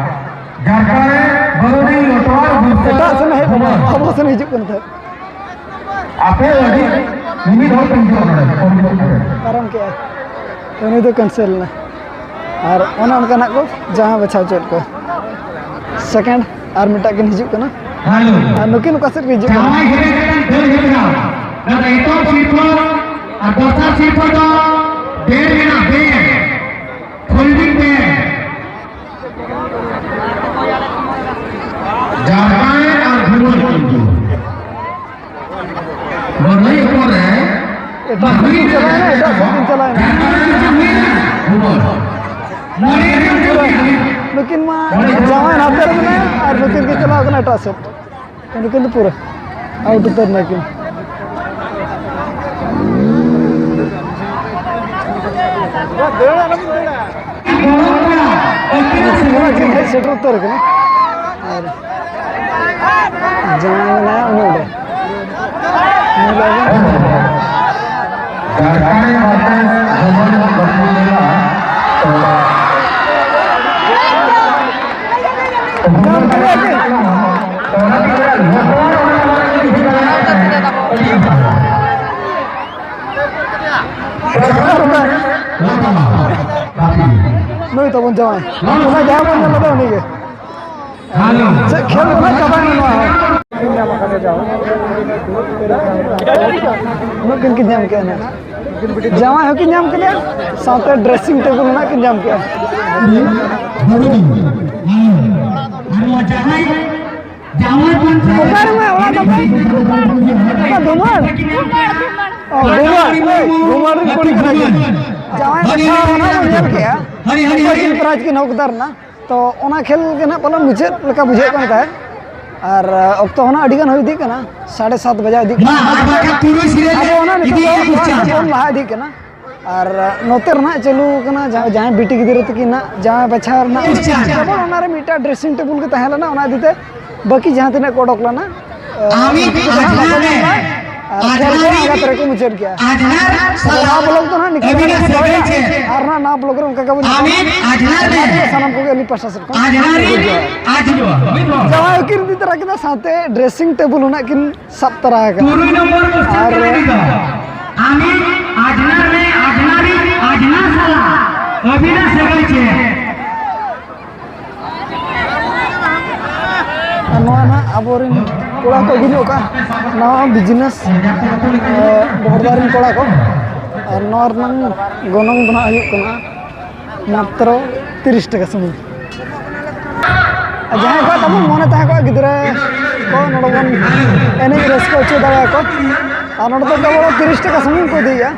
ᱡᱷᱟᱲᱠᱷᱚᱸᱰ ᱨᱮ ᱵᱟᱨᱩᱰᱤ, ᱞᱚᱴᱣᱟᱨ, ᱵᱩᱨᱥᱟ, ᱮᱴᱟᱜ ᱥᱮᱱ ᱦᱮᱡ ᱞᱮᱱᱟ, ᱟᱵᱚ ᱥᱮᱱ ᱦᱤᱡᱩᱜ ᱠᱟᱱ ᱛᱟᱦᱮᱸᱫ᱾ ᱟᱯᱮ ᱟᱹᱰᱤ ᱢᱤᱢᱤᱫ ᱦᱚᱲ ᱯᱮ ᱦᱤᱡᱩᱜᱼᱟ ᱱᱚᱰᱮ, ᱠᱚᱢ ᱧᱚᱜ ᱠᱟᱛᱮ᱾ ᱯᱟᱨᱚᱢ ᱠᱮᱜᱼᱟ, ᱩᱱᱤ ᱫᱚ cancel ᱮᱱᱟ᱾ ᱟᱨ ᱚᱱᱮ ᱚᱱᱠᱟᱱᱟᱜ ᱠᱚ ᱡᱟᱦᱟᱸ ᱵᱟᱪᱷᱟᱣ ᱦᱚᱪᱚᱭᱮᱫ ᱠᱚᱣᱟ᱾ second ᱟᱨ ᱢᱤᱫᱴᱟᱜ ᱠᱤᱱ ᱦᱤᱡᱩᱜ ᱠᱟᱱᱟ᱾ ᱦᱮᱞᱳ᱾ ᱟᱨ ᱱᱩᱠᱤᱱ ᱚᱠᱟ ᱥᱮᱫ ᱠᱤᱱ ᱦᱤᱡᱩᱜ ᱠᱟᱱᱟ? ᱡᱟᱶᱟᱭ ᱦᱮᱡ ᱞᱮᱱᱠᱷᱟᱱ ᱫᱟᱹᱲ ᱦᱮᱡ ᱮᱱᱟ᱾ ᱚᱱᱟ ᱫᱚ ᱮᱛᱚᱦᱚᱵ ᱥᱤᱨᱯᱟᱹ ᱟᱨ ᱫᱚᱥᱟᱨ ᱥᱤᱨᱯᱟᱹ ᱫᱚ bed ᱢᱮᱱᱟᱜᱼᱟ, bed᱾ folding bed᱾ ᱡᱟᱶᱟᱭ ᱟᱨ ᱫᱩᱞᱦᱟᱹ ᱠᱤᱱᱛᱩ ᱵᱟᱹᱨᱟᱹᱭ ᱦᱚᱯᱚᱱ ᱨᱮ ᱮᱴᱟᱜ ᱥᱮᱫ ᱠᱤᱱ ᱪᱟᱞᱟᱣᱮᱱᱟ, ᱮᱴᱟᱜ ᱥᱮᱫ ᱠᱤᱱ ᱪᱟᱞᱟᱣᱮᱱᱟ᱾ ᱱᱩᱠᱤᱱ ᱢᱟ ᱡᱟᱶᱟᱭ ᱱᱟᱛᱮ ᱨᱮ ᱢᱮᱱᱟᱭᱟ ᱟᱨ ᱱᱩᱠᱤᱱ ᱠᱤᱱ ᱪᱟᱞᱟᱣ ᱠᱟᱱᱟ ᱮᱴᱟᱜ ᱥᱮᱫ᱾ ᱱᱩᱠᱤᱱ ᱫᱚ ᱯᱩᱨᱟᱹ out ᱩᱛᱟᱹᱨ ᱱᱟᱠᱤᱱ᱾ ᱱᱩᱠᱤᱱ ᱦᱮᱡ ᱥᱮᱴᱮᱨ ᱩᱛᱟᱹᱨ ᱠᱟᱱᱟ᱾ ᱟᱨ ᱡᱟᱶᱟᱭ ᱢᱮᱱᱟᱭᱟ ᱩᱱᱤ ᱚᱸᱰᱮ᱾ ᱧᱮᱞ ᱟᱵᱚᱱ᱾ ᱡᱷᱟᱲᱠᱷᱚᱸᱰ ᱨᱮ ᱡᱮᱢᱚᱱ ᱵᱟᱠᱚ ᱧᱮᱞᱟ, ᱛᱚ ᱧᱟᱢ ᱠᱮᱫᱟ ᱠᱤᱱ᱾ ᱱᱩᱭ ᱛᱟᱵᱚᱱ ᱡᱟᱶᱟᱭ, ᱚᱱᱟ ᱡᱟᱦᱟᱸ ᱵᱚᱱ ᱧᱮᱞ ᱞᱮᱫᱟ ᱩᱱᱤᱜᱮ᱾ ᱪᱮᱫ ᱠᱷᱮᱞ ᱠᱟᱱᱟ, ᱪᱟᱵᱟᱭᱮᱱᱟ ᱱᱚᱣᱟ ᱦᱚᱸ᱾ ᱩᱱᱟᱹᱜ ᱫᱤᱱ ᱠᱤᱱ ᱧᱟᱢ ᱠᱮᱜᱼᱟ ᱱᱟᱜ᱾ ᱡᱟᱶᱟᱭ ᱦᱚᱸᱠᱤᱱ ᱧᱟᱢ ᱠᱮᱫᱮᱭᱟ, ᱥᱟᱶᱛᱮ dressing table ᱦᱚᱸ ᱱᱟᱜ ᱠᱤᱱ ᱧᱟᱢ ᱠᱮᱜᱼᱟ᱾ ᱟᱨ ᱱᱚᱣᱟ ᱡᱟᱦᱟᱸᱭ ᱚᱠᱟ ᱨᱮ ᱢᱟ ᱚᱲᱟᱜ ᱛᱟᱯᱮ? ᱚᱠᱟ ᱫᱷᱩᱢᱟᱹᱲ? ᱚ, ᱫᱷᱩᱢᱟᱹᱲ᱾ ᱫᱷᱩᱢᱟᱹᱲ ᱨᱮᱱ ᱠᱩᱲᱤ ᱠᱟᱱᱟ ᱠᱤᱱ᱾ ᱡᱟᱶᱟᱭ ᱵᱟᱪᱷᱟᱣ ᱚᱱᱟ ᱵᱚᱱ ᱧᱮᱞ ᱠᱮᱜᱼᱟ᱾ ᱚᱠᱚᱭ ᱠᱤᱱ prize ᱠᱤᱱ ᱦᱚᱠᱫᱟᱨ ᱱᱟ᱾ ᱛᱚ ᱚᱱᱟ ᱠᱷᱮᱞ ᱜᱮ ᱱᱟᱜ ᱯᱟᱞᱮ ᱢᱩᱪᱟᱹᱫ ᱞᱮᱠᱟ ᱵᱩᱡᱷᱟᱹᱜ ᱠᱟᱱ ᱛᱟᱦᱮᱸᱫ᱾ ᱟᱨ, ᱟ, ᱚᱠᱛᱚ ᱦᱚᱸ ᱱᱟᱜ ᱟᱹᱰᱤ ᱜᱟᱱ ᱦᱩᱭ ᱤᱫᱤᱜ ᱠᱟᱱᱟ, ᱥᱟᱲᱮ ᱥᱟᱛ ᱵᱟᱡᱟᱣ ᱤᱫᱤᱜ ᱠᱟᱱᱟ᱾ ᱟᱵᱚ ᱚᱱᱟ ᱱᱤᱛᱚᱜ ᱫᱚ ᱵᱚᱱ ᱞᱟᱦᱟ ᱤᱫᱤᱜ ᱠᱟᱱᱟ᱾ ᱟᱨ, ᱟ, ᱱᱚᱛᱮ ᱨᱮᱱᱟᱜ ᱪᱟᱹᱞᱩ ᱠᱟᱱᱟ, ᱡᱟᱦᱟᱸ, ᱡᱟᱦᱟᱸᱭ ᱵᱤᱴᱤ ᱜᱤᱫᱽᱨᱟᱹ ᱛᱟᱹᱠᱤᱱ ᱱᱟᱜ ᱡᱟᱶᱟᱭ ᱵᱟᱪᱷᱟᱣ ᱨᱮᱱᱟᱜ ᱠᱮᱵᱚᱞ ᱚᱱᱟ ᱨᱮ ᱢᱤᱫᱴᱟᱝ dressing table ᱜᱮ ᱛᱟᱦᱮᱸ ᱞᱮᱱᱟ, ᱚᱱᱟ ᱤᱫᱤ ᱛᱮ ᱵᱟᱹᱠᱤ ᱡᱟᱦᱟᱸ ᱛᱤᱱᱟᱹᱜ ᱠᱚ ᱚᱰᱚᱠ ᱞᱮᱱᱟ, ᱟᱨ ᱠᱷᱮᱞ ᱠᱚ ᱟᱜᱟᱛ ᱨᱮᱠᱚ ᱢᱩᱪᱟᱹᱫ ᱠᱮᱜᱼᱟ᱾ ᱟᱫᱚ ᱱᱚᱣᱟ vlog ᱫᱚ ᱱᱟᱦᱟᱜ ᱱᱤᱝᱠᱟᱹ ᱜᱮ ᱫᱚᱦᱚᱭᱟ᱾ ᱟᱨ ᱱᱟᱦᱟᱜ ᱱᱚᱣᱟ vlog ᱨᱮ ᱚᱱᱠᱟ ᱜᱮᱵᱚᱱ ᱧᱟᱯᱟᱢᱟ᱾ ᱟᱨ ᱱᱚᱣᱟ ᱫᱚ ᱥᱟᱱᱟᱢ ᱠᱚᱜᱮ ᱟᱹᱞᱤᱧ ᱯᱟᱦᱴᱟ ᱥᱮᱫ ᱠᱷᱚᱱ ᱡᱟᱶᱟᱭ ᱦᱚᱸᱠᱤᱱ ᱤᱫᱤ ᱛᱚᱨᱟ ᱠᱮᱫᱟ, ᱥᱟᱶᱛᱮ dressing table ᱦᱚᱸ ᱱᱟᱦᱟᱜ ᱠᱤᱱ ᱥᱟᱵ ᱛᱚᱨᱟ ᱟᱠᱟᱫᱟ᱾ ᱟᱨ ᱟᱢᱤᱱ ᱟᱡᱽᱱᱟᱨ ᱨᱮ ᱟᱡᱽᱱᱟᱨᱤ ᱟᱡᱽᱱᱟᱨ ᱥᱟᱞᱟᱜ ᱟᱹᱵᱤᱱᱟᱜ ᱥᱟᱹᱜᱟᱹᱭ ᱪᱮᱫ? ᱟᱨ ᱱᱚᱣᱟ ᱱᱟᱦᱟᱜ ᱟᱵᱚᱨᱮᱱ ᱠᱚᱲᱟ ᱠᱚ ᱟᱹᱜᱩ ᱧᱚᱜ ᱠᱟᱜᱼᱟ, ᱱᱟᱣᱟ business, ᱮ, ᱵᱚᱦᱚᱲᱫᱟ ᱨᱮᱱ ᱠᱚᱲᱟ ᱠᱚ᱾ ᱟᱨ ᱱᱚᱣᱟ ᱨᱮᱱᱟᱝ ᱜᱚᱱᱚᱝ ᱫᱚ ᱱᱟᱦᱟᱜ ᱦᱩᱭᱩᱜ ᱠᱟᱱᱟ ᱢᱟᱛᱨᱚ ᱛᱤᱨᱤᱥ ᱴᱟᱠᱟ ᱥᱩᱢᱩᱝ᱾ ᱟᱨ ᱡᱟᱦᱟᱸᱭ ᱠᱚᱣᱟᱜ ᱛᱟᱵᱚᱱ ᱢᱚᱱᱮ ᱛᱟᱦᱮᱸ ᱠᱚᱜᱼᱟ ᱜᱤᱫᱽᱨᱟᱹ ᱠᱚ ᱱᱚᱰᱮ ᱵᱚᱱ ᱮᱱᱮᱡ ᱨᱟᱹᱥᱠᱟᱹ ᱦᱚᱪᱚ ᱫᱟᱲᱮᱭᱟᱠᱚᱣᱟ, ᱟᱨ ᱱᱚᱰᱮ ᱫᱚ ᱠᱮᱵᱚᱞ ᱛᱤᱨᱤᱥ ᱴᱟᱠᱟ ᱥᱩᱢᱩᱝ ᱠᱚ ᱤᱫᱤᱭᱮᱫᱼᱟ᱾